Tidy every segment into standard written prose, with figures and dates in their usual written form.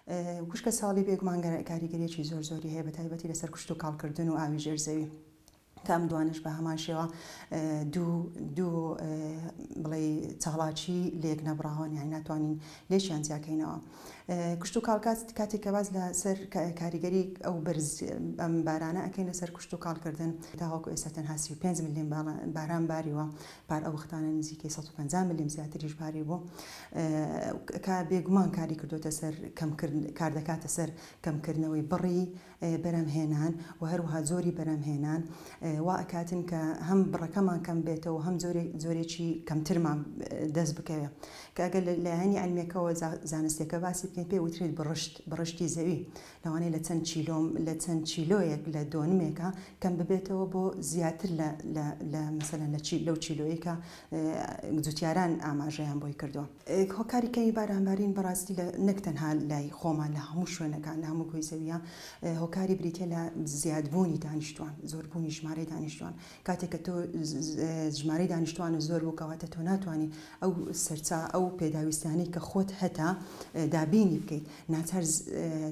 وشکە ساڵی بێگومان کاریگەریەکی زۆر زۆری هەیە بە تایبەتی لەسەر کشتوکاڵ کردن و ئاوی ژێر زەوی. کە ئەم دوانەش بە هەمان شێوە دوو دوو بڵێی چاڵاکی لێک نەبڕاون یانی ناتوانین لێکیان جیاکەینەوە. کشتوکاڵ کاتێک کە باس لە سەر کاریگەری ئەو بەرز ئەم بارانە ئەکەین لەسەر کشتوکاڵ کردن تاوەکو ئێستا تەنها 35 ملم باران باریوە پار ئەو وەختانە نزیکەی 150 ملم زیاتریش باری بوو کە بێگومان کاری کردوتە سەر کەم کار دەکاتە سەر کەمکردنەوەی بڕی بەرهەمهێنان و هەروەها جۆری بەرهەمهێنان وا ئەکاتن کە هەم بڕەکەمان کەم بێتەوە هەم جۆرێکی کەمترمان دەست بکەوێ کە ئەگەر لە لایەنی عەلمیەکەوە زانستیەکە باسی بکەین پێ وترێت بڕشت بڕشتی زەوی لەوانەیە لە چەند چیلۆم لە چەند چیلۆیەک لە دۆنمێکە کەم ببێتەوە بۆ زیاتر لە لە لە مەسەلەن لە چی لەو چیلۆیەی کە جوتیاران ئاماژەیان بۆی کردووە. هۆکاری کەمی بارانبارین بەڕاستی لە نەک تەنها لای خۆمان لە هەموو شوێنەکان لە هەموو گۆی زەویە هۆکاری بریتیە لە زیادبوونی دانیشتوان زۆربوونی ژمارەی دانیشتوان کاتێک کە تۆ ژمارەی دانیشتوانت زۆر بوو کەواتە تۆ ناتوانی ئەو سەرچا ئەو پێداویستیانەی کە خۆت هەتە دابینی بکەیت ناچار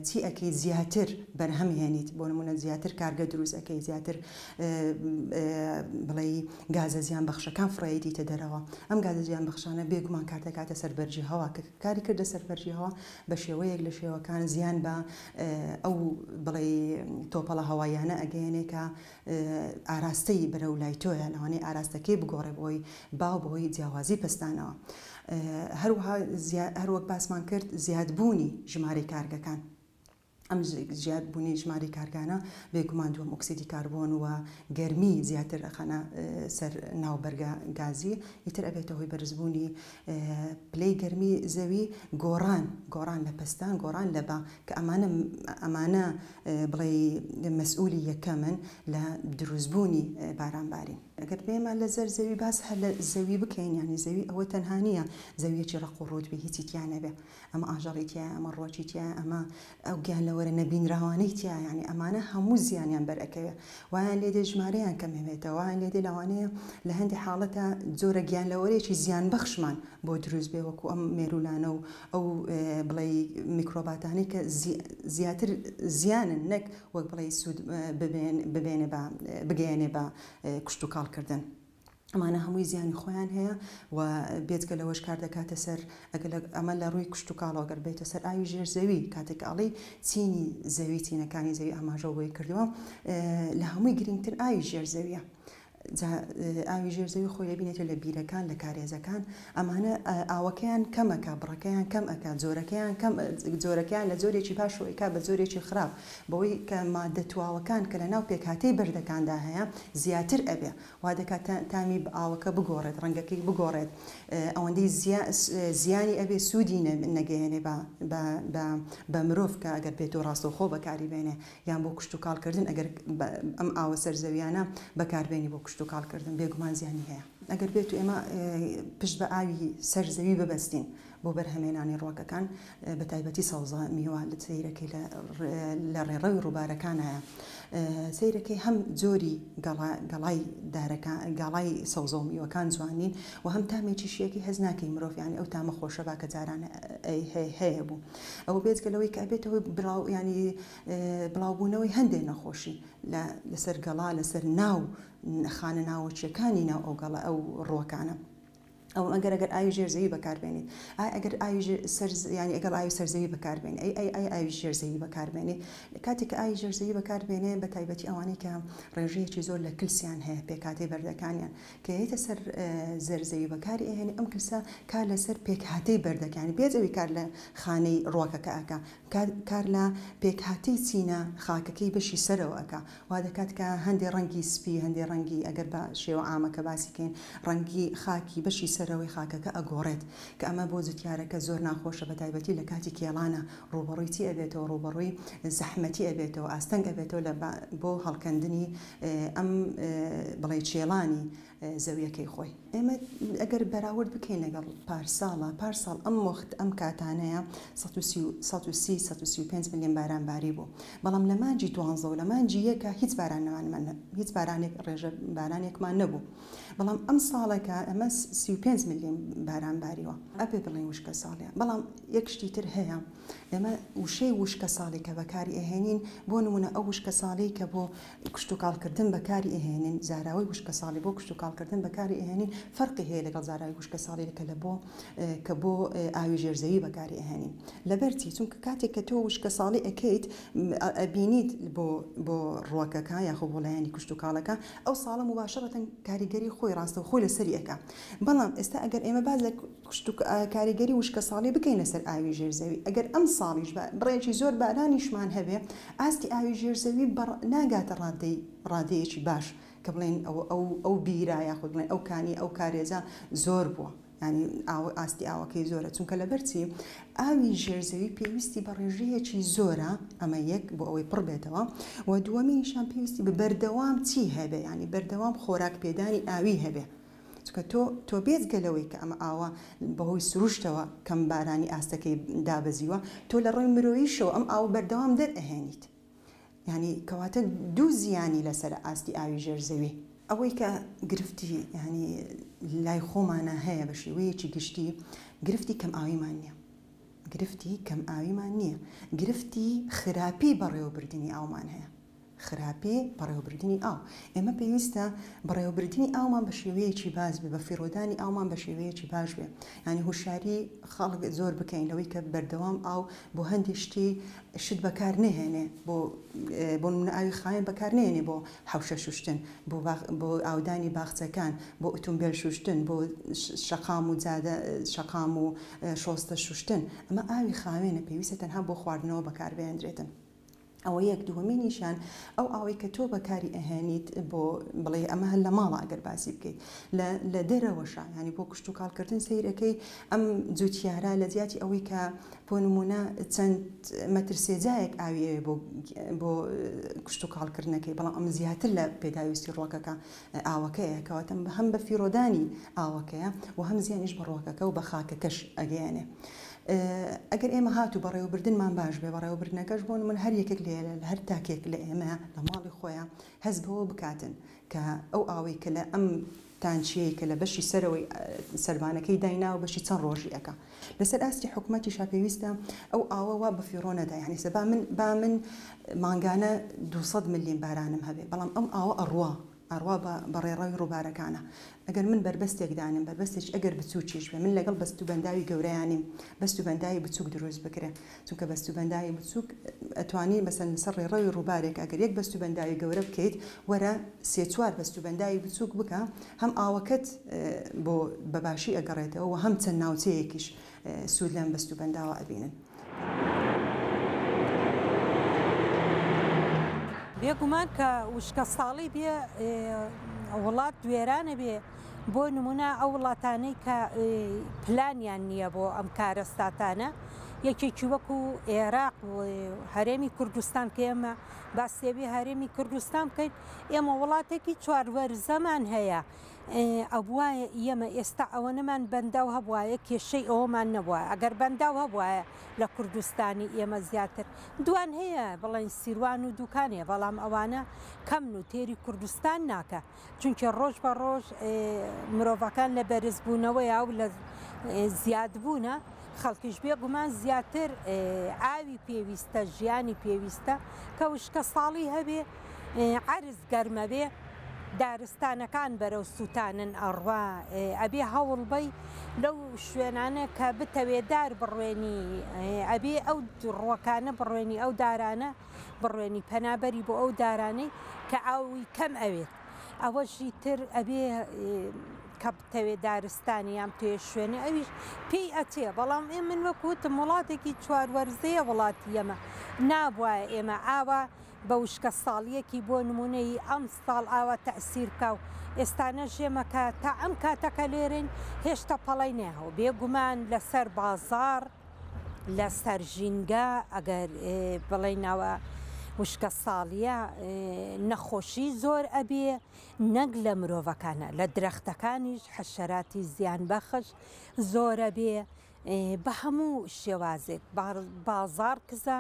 چی ئەکەیت زیاتر بەرهەم هێنیت بۆ نمونە زیاتر کارگە دروست ئەکەی زیاتر بڵێی گازە زیان بەخشەکان فڕێیدیتە دەرەوە ئەم گازە زیان بەخشانە بێگومان کار دەکاتە سەر بەرگی هەوا کە کاری کردە سەر بەرگی هەوا بە شێوەیەک لە شێوەکان زیان بە ئەو بڵێی تۆپەڵە هەواییانە ئەگەیەنێ کە ئاراستەی بەرەو لای تۆیە لەوانەیە ئاراستەکەی بگۆڕێ بۆی باو بەهۆی جیاوازی پەستانەوە هەروەها هەروەک باسمان کرد زیادبوونی ژمارەی کارگەکان ئەم زیادبوونی ژمارەی کارگانە بێگومان دووەم ئۆکسیدی کاربۆن و گەرمی زیاتر ئەخەنە سەر ناو بەرگە گازی ئیتر ئەبێتە هۆی بەرزبوونی پلەی گەرمی زەوی گۆڕان گۆڕان لە پەستان گۆڕان لە با کە ئەمانە ئەمانە بڵێی مەسئولی یەکەمن لە دروستبوونی بارانبارین. ئەگەر بێمە لە زەر زەوی باس هەر لە زەوی بکەین یانی زەوی ئەوە تەنها نییە زەویەکی ڕەق و ڕووت بێ هیچی تیا نەبێ ئەمە ئاژەڵی تیایە ئەمە ڕوەکی تیایە ئەمە ئەو گیانلەوەرە نەبینراوانەی تیایە یانی ئەمانە هەموو زیانیان بەر ئەکەوێ وایان لێ دێ ژمارەیان کەم ئەبێتەوە وایان لێ دێ لەوانەیە لە هەندێ حاڵەتا جۆرە گیانلەوەرێکی زیانبەخشمان بۆ دروست بێ وەکو ئەم مێروولانە و ئەو بڵێی میکرۆباتانەی کە زیاتر زیانن نەک وەک بڵێی سوود ببێنێ بە بگەیەنێ بە کشتوکاڵ کردن. ئەمانە هەمووی زیانی خۆیان هەیە و بێجگە لەوەش کار دەکاتە سەر ئەگەر ئەمە لە ڕووی کشتوکاڵەوە گەر بێتە سەر ئاوی ژێر زەوی کاتێک ئەڵێی چینی زەوی چینەکانی زەوی ئاماژە بۆی کردووە لە هەمووی گرنگتر ئاوی ژێر زەویە جا ئاوی ژێر زەوی خۆی دەبینێتەوە لە بیرەکان لە کارێزەکان ئەمانە ئاوەکەیان کەم ئەکا بڕەکەیان کەم ئەکا جۆرەکەیان کەم جۆرەکەیان لە جۆرێکی باشەوە ئەیکا بە جۆرێکی خراپ بەوەی کە ماددە تواوەکان کە لە ناو پێکهاتەی بەردەکاندا هەیە زیاتر ئەبێ وا دەکات تامی ئاوەکە بگۆڕێت ڕەنگەکەی بگۆڕێت ئەوەندەی زیانی ئەبێ سوودی نەگەیەنێ بە بە بە مرۆڤ کە ئەگەر بێتۆ ڕاستەوخۆ بەکاری بێنێ یان بۆ کشتوکاڵ کردن ئەگەر ئەم ئاوە سەر زەویانە بەکاربێنی بۆ کشتوکاڵ کردن بێگومان زیانی هەیە. ئەگەر بێتو ئێمە پشت بە ئاوی سەر زەوی ببەستین بۆ بەرهەمێنانی ڕوەکەکان بە تایبەتی سەوزە میوە سەیرەکەی لە ڕێڕەوی ڕووبارەکانایە سەیرەکەی هەم جۆری گەڵای دارەکان گەڵای سەوزە و میوەکان جوان نین و هەم تامێکی شیەکەی هەست ناکەی مرۆڤ یانی ئەو تامە خۆشە با کە جاران هەیە بوو ئەوە بێجگە لەوەی کە ئەبێتە هۆی بڵاو یانی بڵاوبوونەوەی هەندێ نەخۆشی لە لەسەر گەڵا لەسەر ناو خانە ناوەکییەکانی ناو ئەو گەڵا ئەو ڕووەکانە. ئەو ئەگەر ئەگەر ئاوی ژێر زەوی بەکاربێنیت ئای ئەگەر ئاوی سەر یانی ئەگەر ئاوی سەر زەوی بەکاربێنی ئەی ئەی ئەی ئاوی ژێر زەوی بەکاربێنی کاتێک کە ئاوی ژێر زەوی بەکاربێنێ بە تایبەتی ئەوانەی کە ڕێژەیەکی زۆر لە کلسیان هەیە پێکهاتەی بەردەکانیان کە یەتە سەر زەر زەوی بەکاری ئەهێنێ ئەم کلسە کار لەسەر پێکهاتەی بەردەکانی بێج ئەوی کار لە خانەی ڕوەکەکە ئەکا کار لە پێکهاتەی چینە خاکەکەی بەشی سەرەوە ئەکا وا دەکات کە هەندێ ڕەنگی سپی هەندێ ڕەنگی ئەگەر بە شێوە عامەکە باسی کەین ڕەنگی خاکی بەشی سەرەوەی خاکەکە ئەگۆڕێت کە ئەمە بۆ جوتیارەکە زۆر ناخۆشە بە تایبەتی لە کاتی کێڵانە ڕووبەڕووی چی ئەبێتەوە ڕووبەڕووی زەحمەتی ئەبێتەوە ئاستەنگ ئەبێتەوە لە بۆ هەڵکەندنی ئەم بڵێی کێڵانی. زەویەکەی خۆی. ئێمە ئەگەر بەراورد بکەین لەگەڵ پارساڵا، پارساڵ ئەم وەخت ئەم کاتانەیە 130، 135 ملم باران باری بوو، بەڵام لە مانگی دوانزە و لە مانگی یەکا هیچ بارانمان هیچ بارانێک ڕێژە بارانێکمان نەبوو، بەڵام ئەم ساڵەکە ئەمە 35 ملم باران باریوە. ئەبێ بڵێین وشکە ساڵیە، بەڵام یەک شتی تر هەیە، ئێمە وشەی وشکە ساڵی کە بەکاری ئەهێنین، بۆ نمونە ئەو وشکە ساڵی کە بۆ کشتوکاڵکردن بەکاری ئەهێنین، زاراوەی وشکەساڵی بۆ کشتوکاڵکردن بەکاری ئەهێنین فەرقی هەیە لەگەڵ زاراوەی وشکەساڵی کە لە بۆ کە بۆ ئاوی ژێر زەوی بەکاری ئەهێنین. لەبەر چی؟ چونکە کاتێک کە تۆ وشکەساڵی ئەکەیت ئەبینیت بۆ بۆ ڕوەکەکە یاخۆ بۆ لایەنی کشتوکاڵەکە ئەو ساڵە موباشەڕەتەن کاریگەری خۆی ڕاستەوخۆی لەسەری ئەکا. بەڵام ئێستا ئەگەر ئێمە باس لە کاریگەری وشکەساڵی بکەینە سەر ئاوی ژێر زەوی، ئەگەر ئەمساڵیش بڕێکی زۆر بارانیشمان هەبێ، ئاستی ئاوی ژێر زەوی ناگاتە ڕادەی ڕادەیەکی باش کە بڵێین ئەوە ئەو ئەو بیرە یاخود بڵێین ئەو کانی ئەو کارێزە زۆر بووە یانی ئاو ئاستی ئاوەکەی زۆرە چونکە لەبەر چی ئاوی ژێر زەوی پێویستی بە ڕێژەیەکی زۆرە ئەمە یەک بۆ ئەوەی پڕ بێتەوە و دووەمینیشان پێویستی بە بەردەوام چی هەبێ یانی بەردەوام خۆراک پێدانی ئاوی هەبێ چونکە تۆ تۆ بێجگە لەوەی کە ئەمە ئاوە بەهۆی سروشتەوە کەم بارانی ئاستەکەی دابەزیوە، تۆ لە ڕووی مرۆییشەوە ئەم ئاوە بەردەوام دەرئەهێنیت. یانی کەواتە دوو زیانی لەسەرە ئاستی ئاوی ژێر زەوی. ئەوەی کە گرفتی یانی لای خۆمانە هەیە بە شێوەیەکی گشتی گرفتی کەم ئاویمان نییە. گرفتی کەم ئاویمان نییە. گرفتی خراپی بەڕێوەبردنی ئاومان هەیە. خراپی بەڕێوەبردنی ئاو، ئێمە پێویستە بەڕێوەبردنی ئاومان بە شێوەیەکی باش بێ، بەفیڕۆدانی ئاومان بە شێوەیەکی باش بێ، یانی هۆشیاری خەڵک زۆر بکەین لەوەی کە بەردەوام ئاو بۆ هەندێ شتی شت بەکار نەهێنێ، بۆ بۆ نمونە ئاوی خاوێن بەکار نەهێنێ بۆ حەوشە شوشتن، بۆ باخ بۆ ئاودانی باخچەکان، بۆ ئوتومبێل شوشتن، بۆ شەقام و جادە شەقام و شۆستە شوشتن، ئەمە ئاوی خاوێنە پێویستە تەنها بۆ خواردنەوە بەکار بهێندرێتن. ئەوە یەک، دووەمینیشیان ئەو ئاوەی کە تۆ بەکاری ئەهێنیت بۆ بڵێ ئەمە هەر لە ماڵە ئەگەر باسی بکەیت لە لە دەرەوەشە یانی بۆ کشتوکاڵ کردن سەیر ئەکەی ئەم جوتیارە لە جیاتی ئەوەی کە بۆ نمونە چەند مەتر سێجایەک ئاوی ئەوێ بۆ بۆ کشتوکاڵ کردنەکەی بەڵام ئەم زیاتر لە پێداویستی ڕوەکەکە ئاوەکەیە کەواتە هەم بە فیڕۆدانی ئاوەکەیە و هەم زیانیش بە ڕوەکەکە و بە خاکەکەش ئەگەیەنێ. ئەگەر ئێمە هاتوو بەڕێوەبردنمان باش بێ، بەڕێوەبردنەکەش بۆ نموونە هەر یەکێک لێرە لە هەر تاکێک لە ئێمە لە ماڵی خۆیا هەست بەوە بکاتن کە ئەو ئاوەی کە لە ئەم تانچیەی کە لە بەشی سەرەوەی سەربانەکەی دایناوە بەشی چەند ڕۆژی ئەکا. لەسەر ئاستی حکومەتیشا پێویستە ئەو ئاوە وا بەفیڕۆ نەدا یانی سە با من با من مانگانە 200 ملیم بارانم هەبێ بەڵام ئەم ئاوە ئەڕوا ئەڕوا بە بە ڕێڕەوی ڕووبارەکانە. ئەگەر من بەربەستێک دانێم، بەربەستێکی ئەگەر بچووکیش بێ، من لەگەڵ بەست و بەنداوی گەورەیا نیم، بەست و بەنداوی بچووک دروست بکرێ. چونکە بەست و بەنداوی بچووک ئەتوانی مەسەلەن لەسەر ڕێڕەوی ڕووبارێک ئەگەر یەک بەست و بەنداوی گەورە بکەیت، وەرە سێ چوار بەست و بەنداوی بچووک بکە، هەم ئاوەکەت بۆ بە باشی ئەگەڕێتەوە و هەم چەند ناوچەیەکیش سوود لەم بەست و بەنداوە ئەبینن. بێگومان کە وشکەساڵی بێ وڵات وێرانە بێ بۆ نمونە ئەو وڵاتانەی کە پلانیان نییە بۆ ئەم کارەساتانە یەکێکی وەکو عێراق و هەرێمی کوردستان کە ئێمە باسێوی هەرێمی کوردستان بکەین ئێمە وڵاتێکی چواروەرزەمان هەیە ئەبوایە ئیەمە ئێستا ئەوەنەمان بەنداو هەبوایە کێشەی ئەوەمان نەبوایە ئەگەر بەنداو هەبوایە لە کوردستانی ئێمە زیاتر دوان هەیە بڵێن سیروان و دوکان هەیە بەڵام ئەوانە کەمن و تێری کوردستان ناکە چونکە ڕۆژ بە ڕۆژ مرۆڤەکان لە بەرزبوونەوەیە و لە زیادبوونە خەڵکیش بێگومان زیاتر ئاوی پێویستە ژیانی پێویستە کە وشکە ساڵی هەبێ عەرز گەرمەبێ دارستانەکان بەرەو سوتانن ئەڕوا ئەبێ هەوڵ بەی لەو شوێنانە کە بتەوێ دار بڕوێنی ئەبێ ئەو ڕوەکانە بڕوێنی ئەو دارانە بڕوێنی پەنابەری بۆ ئەو دارانەی کە ئاوی کەم ئەوێت ئەوەشی تر ئەبێ کە بتەوێ دارستانی یان بتەوێ شوێنێ ئەویش پێی ئەچێ بەڵام ئێ من وەک وتم وڵاتێکی چوار وەرزەیە وڵاتی ئێمە نابوایە ئێمە ئاوا بە وشکە ساڵیەکی بۆ نمونە ی ئەم ساڵ ئاوا تەئسیر بکا و ئێستا نەژێمە کە تا ئەم کاتە کە لێرەین هێشتا پەڵەی نەیاوە بێ گومان لە سەر بازاڕ لە سەر ژینگە ئەگەر بڵێین ئەوە. وشکە ساڵیە نەخۆشی زۆر ئەبێ نەک لە مرۆڤەکانە لە درەختەکانیش حەشەراتی زیان بەخش زۆرە بێ بە هەموو شێوازێک بازاڕ کزە،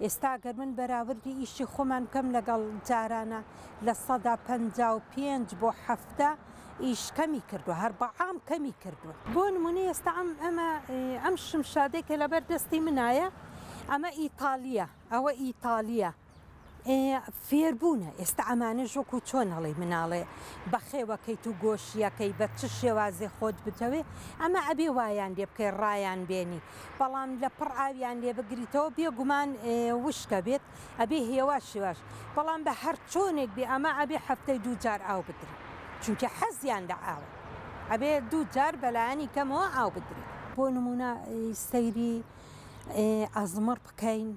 ئێستا گەر من بەراوردی ئیشی خۆمان بکەم لەگەڵ جارانە 55% بۆ 70 ئیش کەمی کردووە، هەر بە عام کەمی کردووە. بۆ نمونە ئێستا ئەم ئەمە ئەم شمشادەی کە لەبەر دەستی منایە ئەمە ئیتالیە، ئەوە ئیتالیە. فێربوونە ئێستا ئەمانەش وەکو چۆن ئەڵێی مناڵێ بەخێوەکەیت و گۆشیەکەی بە چ شێوازێ خۆت بتەوێ ئەمە ئەبێ وایان لێ بکەی ڕایان بێنی بەڵام لە پڕ ئاویان لێ بگریتەوە بێ گومان وشکە بێت ئەبێ هێواش هێواش بەڵام بە هەر چۆنێک بێ ئەمە ئەبێ هەفتەی دوو جار ئاو بدرێ چونکە حەزیان لە ئاوە ئەبێ دوو جار بەلایەنی کەمەوە ئاو بدرێ. بۆ نمونە سەیری ئەزمڕ بکەین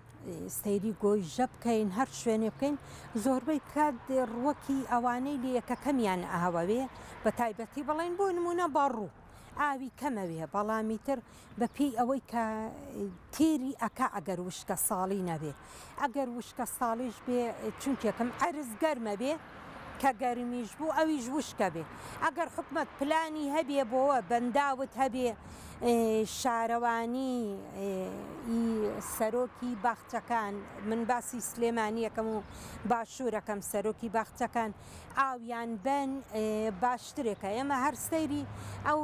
سەیری گۆیژە بکەین هەر شوێنێ بکەین زۆربەی کات ڕوەکی ئەوانەی لێیە کە کەمیان ئاوەوێ بە تایبەتی بڵێن بۆ نمونە بەڕوو ئاوی کەمەوێ بەڵامی تر بە پێی ئەوەی کە تێری ئەکا ئەگەر وشکە ساڵی نەبێ ئەگەر وشکە ساڵیش بێ چونکێکم عەرز گەرمە بێ کە گەرمیش بوو ئەویش وشکە بێ ئەگەر حکومەت پلانی هەبێ بۆوە بەنداوت هەبێ شارەوانی ی سەرۆکی باخچەکان من باسی سلێمانیەکەم و باشوورەکەم سەرۆکی باخچەکان ئاویان بەن باشترێکە ئێمە هەر سەیری ئەو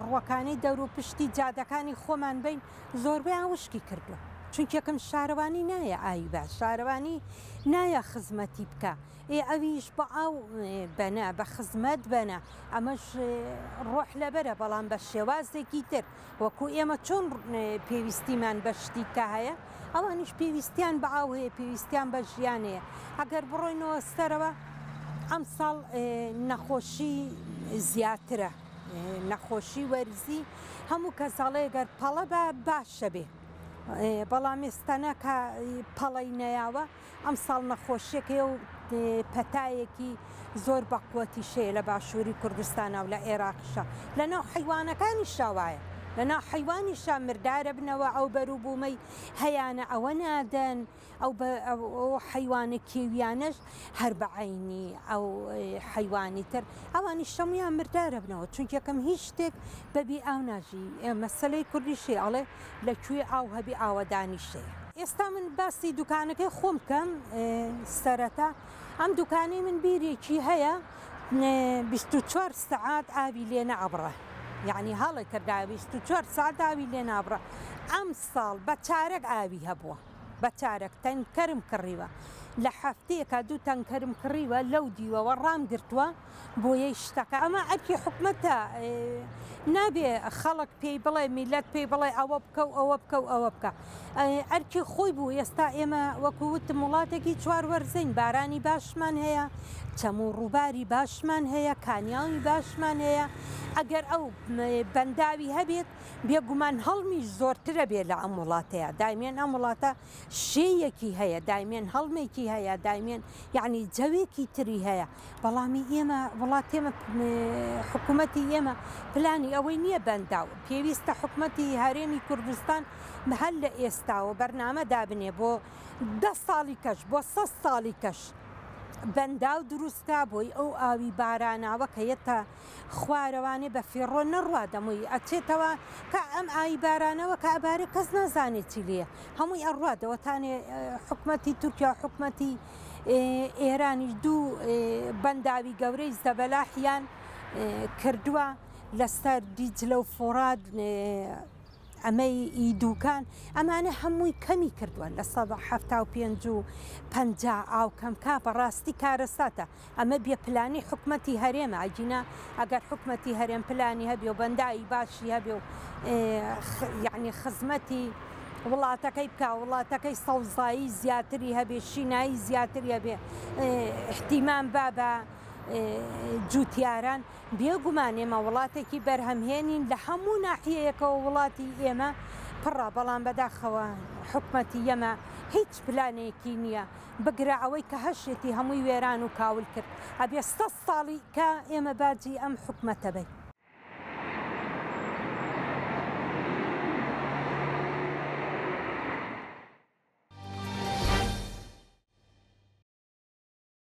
ڕوەکانەی دەور و پشتی جادەکانی خۆمان بین زۆربەیان وشکی کردووە چونکێکم شارەوانی نایە ئاوی بە شارەوانی نایە خزمەتی بکە ئێ ئەویش بە ئاو بەنە بە خزمەت بەنە ئەمەش ڕۆح لەبەرە بەڵام بە شێوازێکی تر وەکو ئێمە چۆن پێویستیمان بە شتی کە هەیە ئەوانیش پێویستیان بە ئاو هەیە پێویستیان بە ژیان هەیە ئەگەر بڕۆینەوە سەرەوە ئەمساڵ نەخۆشی زیاترە نەخۆشی وەرزی هەموو کەس ئەڵێ گەر پەڵە بە باشە بێ بەڵام ئێستانە کە پەڵەی نەیاوە ئەمساڵ نەخۆشیەک هەیە و پەتایەکی زۆر بەقوەتیش هەیە لە باشووری کوردستانا و لە عێراقیشا لەناو حەیوانەکانیشا وایە لەناو حەیوانیشا مردارە بنەوە ئەو بەروبوومەی هەیانە ئەوە نادەن ئەو ئەو حەیوانە کێویانەش هەر بە عەینی ئەو حەیوانی تر ئەوانیش هەموویان مردارە بنەوە چونکێکم هیچ شتێک بەبی ئاو ناژی مەسەلەی کوردیش هەیە ئەڵێ لە کوێ ئاو هەبی ئاوەدانیش هەیە. ئێستا من باسی دوکانەکەی خۆم بکەم سەرەتا ئەم دوکانەی من بیرێکی هەیە 24 سەعات ئاوی لێ نابڕە یعنی هەڵێ کردایە 24 سەعات ئاوی لێ نابڕە ئەم ساڵ بە چارەک ئاوی هەبووە بە چارەک تەنکەرم کڕیوە لە هەفتەیەکا دوو تەنکەرم کڕیوە لەو دیوەوە ڕام گرتووە بۆیەی شتەکە ئەمە ئەرکی حکومەتە نابێ خەڵک پێی بڵێ میلەت پێی بڵێ ئەوە بکە و ئەوە بکە و ئەوە بکە ئەرکی خۆی بوو ئێستا ئێمە وەکو وتم وڵاتێکی چوار وەرزین بارانی باشمان هەیە چەم و ڕووباری باشمان هەیە کانیاوی باشمان هەیە ئەگەر ئەو بەنداوی هەبێت بێگومان هەڵمی زۆرترە بێ لە ئەم وڵاتەیە دایمێن ئەم وڵاتە شێیەکی هەیە دایمێن هەڵمێکی هەیە دایمێن یعنی جەوێکی تری هەیە بەڵامی ئێمە وڵات ئێمە حکوومەتی ئێمە پلانی ئەوەی نییە بەنداو پێویستە حکوومەتی هەرێمی کوردستان هەر لە ئێستاوە بەرنامە دابنێ بۆ دە ساڵی کەش بۆ سە ساڵی کەش بەنداو دروستکا بۆی ئەو ئاوی باراناوە کە یەتە خوارەوانێ بە فیڕۆ نەڕوا دەمووی ئەچێتەوە کە ئەم ئاوی بارانەوە کە ئەبارێ کەس نازانێ چی لێیە هەمووی ئەڕوا دەوەتانێ حکومەتی تورکیا و حکومەتی ئێرانیش دوو بەنداوی گەورەی زەبەلاحیان کردووە لەسەر دیجلە و فۆرات ئەمەی ئی دوکان ئەمانە هەمووی کەمی کردووە 75% و 50 ئاو کەمکا بەڕاستی کارەساتە ئەمە بێ پلانی حکومەتی هەرێمە ئەگینا ئەگەر حکومەتی هەرێم پلانی هەبێ و بەنداوی باشی هەبێ و یعنی خزمەتی وڵاتەکەی بکا وڵاتەکەی سەوزایی زیاتری هەبێ شینایی زیاتری هەبێ احتیمام با بە جوتیاران بێگومان ئێمە وڵاتێکی بەرهەمهێنین لە هەموو ناحیەیەکەوە وڵاتی ئێمە پڕە بەڵام بەداخەوە حکومەتی ئێمە هیچ پلانێکی نییە بگرە ئەوەی کە هەشێتی هەمووی وێران و کاول کرد ئەبێ سە ساڵی کە ئێمە باجی ئەم حکومەتە بین.